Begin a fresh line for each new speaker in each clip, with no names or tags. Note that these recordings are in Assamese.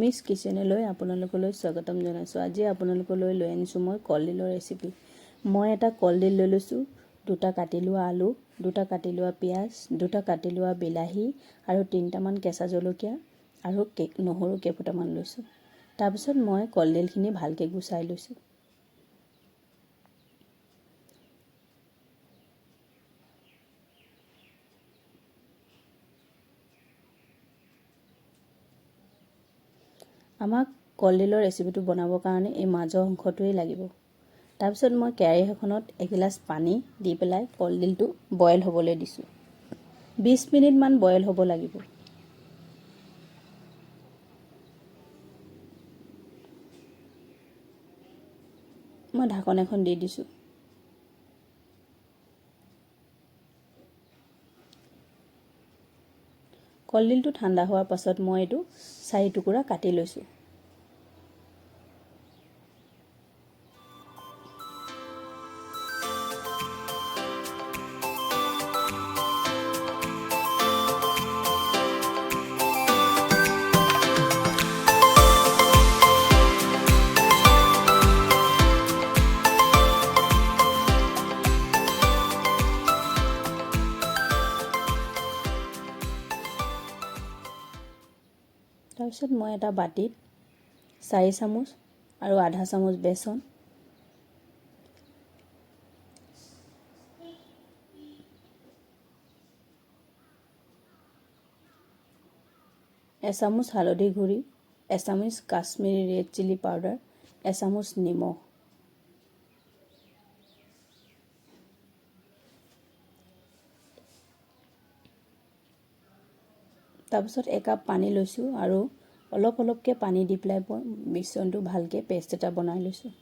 পমিজ কিচেনলৈ আপোনালোকলৈ স্বাগতম জনাইছোঁ। আজি আপোনালোকলৈ লৈ আনিছোঁ মই কলডিলৰ ৰেচিপি। মই এটা কলডিল লৈ লৈছোঁ, দুটা কাটি লোৱা আলু, দুটা কাটি লোৱা পিঁয়াজ, দুটা কাটি লোৱা বিলাহী আৰু তিনিটামান কেঁচা জলকীয়া আৰু নহৰু কেইফুটামান লৈছোঁ। তাৰপিছত মই কলডিলখিনি ভালকৈ গুচাই লৈছোঁ। আমাক কলডিলৰ ৰেচিপিটো বনাবৰ কাৰণে এই মাজৰ অংশটোৱেই লাগিব। তাৰপিছত মই কেৰাহী এখনত এগিলাচ পানী দি পেলাই কলডিলটো বইল হ'বলৈ দিছোঁ। 20 মিনিটমান বইল হ'ব লাগিব। মই ঢাকন এখন দি দিছোঁ। কলডিলটো ঠাণ্ডা হোৱাৰ পাছত মই এইটো চাৰি টুকুৰা কাটি লৈছোঁ। তাৰপিছত মই এটা বাতিত 4 চামুচ আৰু আধা চামুচ বেচন, এচামুচ হালধি গুড়ি, এচামুচ কাশ্মীৰী ৰেড চিলি পাউডাৰ, এচামুচ নিমখ, তাৰপিছত একাপ পানী লৈছোঁ আৰু অলপ অলপকৈ পানী দি পেলাই মই মিশ্ৰণটো ভালকৈ পেষ্ট এটা বনাই লৈছোঁ।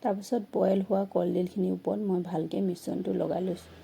তাৰপিছত বইল হোৱা কলডিলখিনিৰ ওপৰত মই ভালকৈ মিশ্ৰণটো লগাই লৈছোঁ।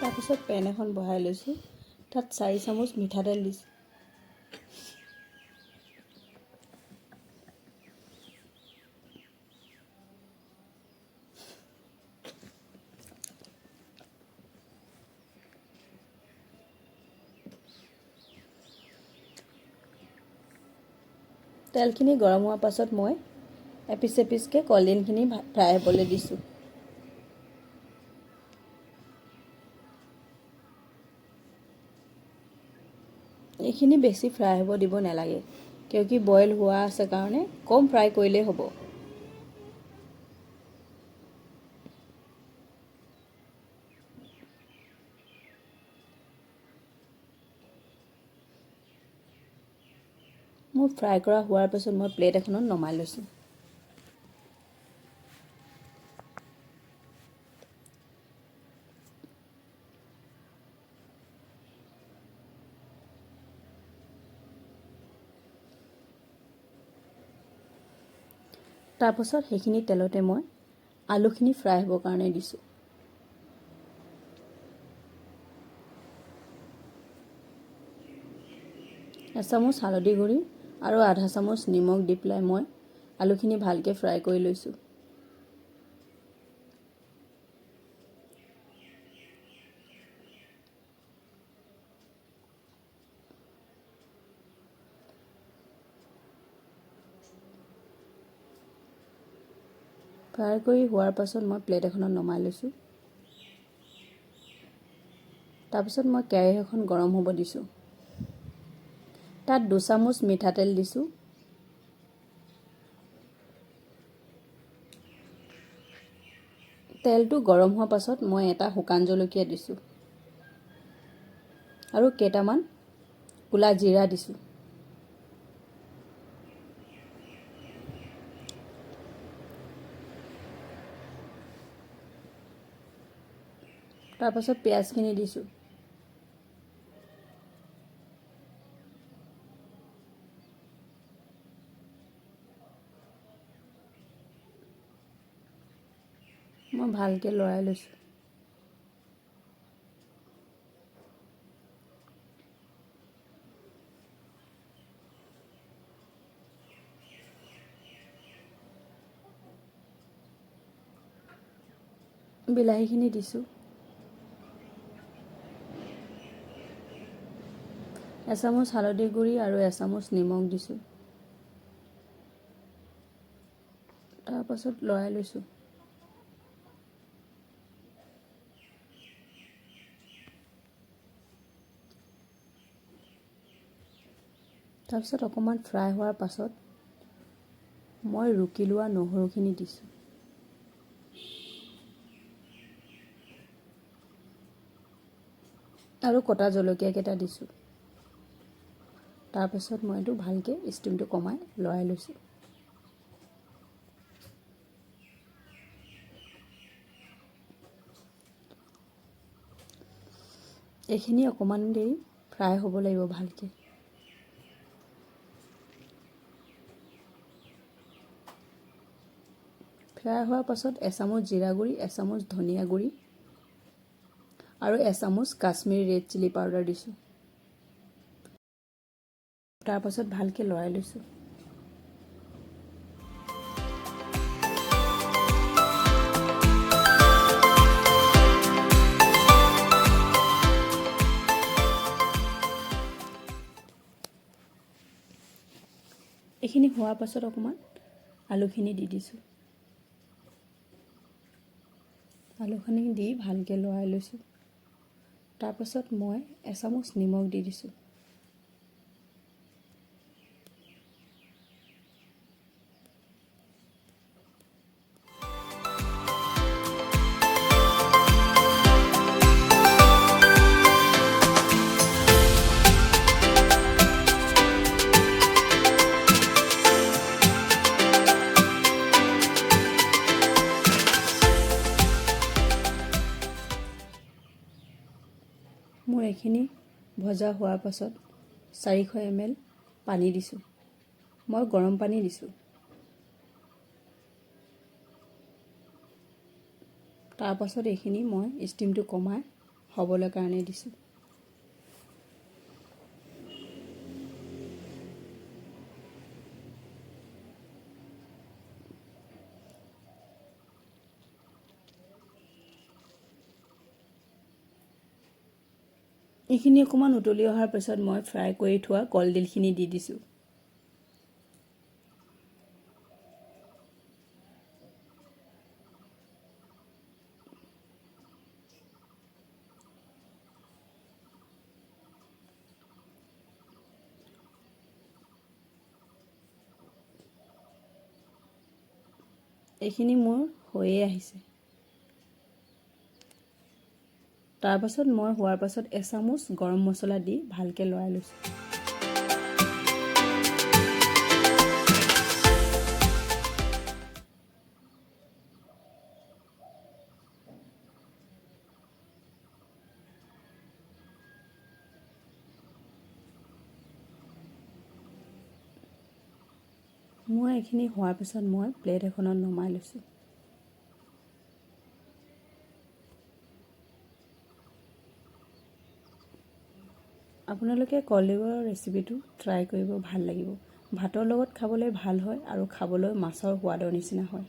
তাৰপিছত পেন এখন বহাই লৈছোঁ। তাত 4 চামুচ মিঠাতেল দিছোঁ। তেলখিনি গৰম হোৱাৰ পাছত মই এপিচ এপিচকৈ কলডিলখিনি ফ্ৰাই হ'বলৈ দিছোঁ। এইখিনি বেছি ফ্ৰাই হ'ব দিব নালাগে, কিয় কি বইল হোৱা আছে কাৰণে কম ফ্ৰাই কৰিলেই হ'ব। মোৰ ফ্ৰাই কৰা হোৱাৰ পাছত মই প্লেট এখনত নমাই লৈছোঁ। তাৰপাছত সেইখিনি তেলতে মই আলুখিনি ফ্ৰাই হ'বৰ কাৰণে দিছোঁ। এচামুচ হালধি গুড়ি আৰু আধা চামুচ নিমখ দি পেলাই মই আলুখিনি ভালকৈ ফ্ৰাই কৰি লৈছোঁ। ফ্ৰাই কৰি হোৱাৰ পাছত মই প্লেট এখনত নমাই লৈছোঁ। তাৰপিছত মই কেৰাহী এখন গৰম হ'ব দিছোঁ। তাত 2 চামুচ মিঠাতেল দিছোঁ। তেলটো গৰম হোৱাৰ পাছত মই এটা শুকান জলকীয়া দিছোঁ আৰু কেইটামান ক'লা জিৰা দিছোঁ। তাৰপাছত পিঁয়াজখিনি দিছোঁ। মই ভালকৈ লৰাই লৈছোঁ। বিলাহীখিনি দিছোঁ। এচামুচ হালধি গুড়ি আৰু এচামুচ নিমখ দিছোঁ। তাৰপাছত লৰাই লৈছোঁ। তাৰপিছত অকণমান ফ্ৰাই হোৱাৰ পাছত মই ৰুকি লোৱা নহৰুখিনি দিছোঁ। আৰু কটা জলকীয়াকেইটা দিছোঁ। তাৰপাছত মই এইটো ভালকৈ ষ্টিমটো কমাই লৰাই লৈছোঁ। এইখিনি অকণমান দেৰি ফ্ৰাই হ'ব লাগিব ভালকৈ। ফ্ৰাই হোৱাৰ পাছত এচামুচ জিৰা গুড়ি, এচামুচ ধনিয়া গুড়ি আৰু এচামুচ কাশ্মীৰী ৰেড চিলি পাউডাৰ দিছোঁ। তাৰপাছত ভালকৈ লৰাই লৈছোঁ। এইখিনি হোৱাৰ পাছত অকণমান আলুখিনি দি দিছোঁ। আলুখিনি দি ভালকৈ লৰাই লৈছোঁ। তাৰপাছত মই এচামুচ নিমখ দি দিছোঁ। মোৰ এইখিনি ভজা হোৱাৰ পাছত 400 ml পানী দিছোঁ। মই গৰম পানী দিছোঁ। তাৰপাছত এইখিনি মই ষ্টিমটো কমাই হ'বলৈ কাৰণে দিছোঁ। এইখিনি অকণমান উতলি অহাৰ পিছত মই ফ্ৰাই কৰি থোৱা কলডিলখিনি দি দিছোঁ। এইখিনি মোৰ হৈয়ে আহিছে। তাৰপাছত মই হোৱাৰ পাছত এচামুচ গৰম মছলা দি ভালকৈ লৰাই লৈছোঁ। মই এইখিনি হোৱাৰ পিছত মই প্লেট এখনত নমাই লৈছোঁ। আপোনালোকে কলডিলৰ ৰেচিপিটো ট্ৰাই কৰিব, ভাল লাগিব। ভাতৰ লগত খাবলৈ ভাল হয় আৰু খাবলৈ মাছৰ সোৱাদৰ নিচিনা হয়।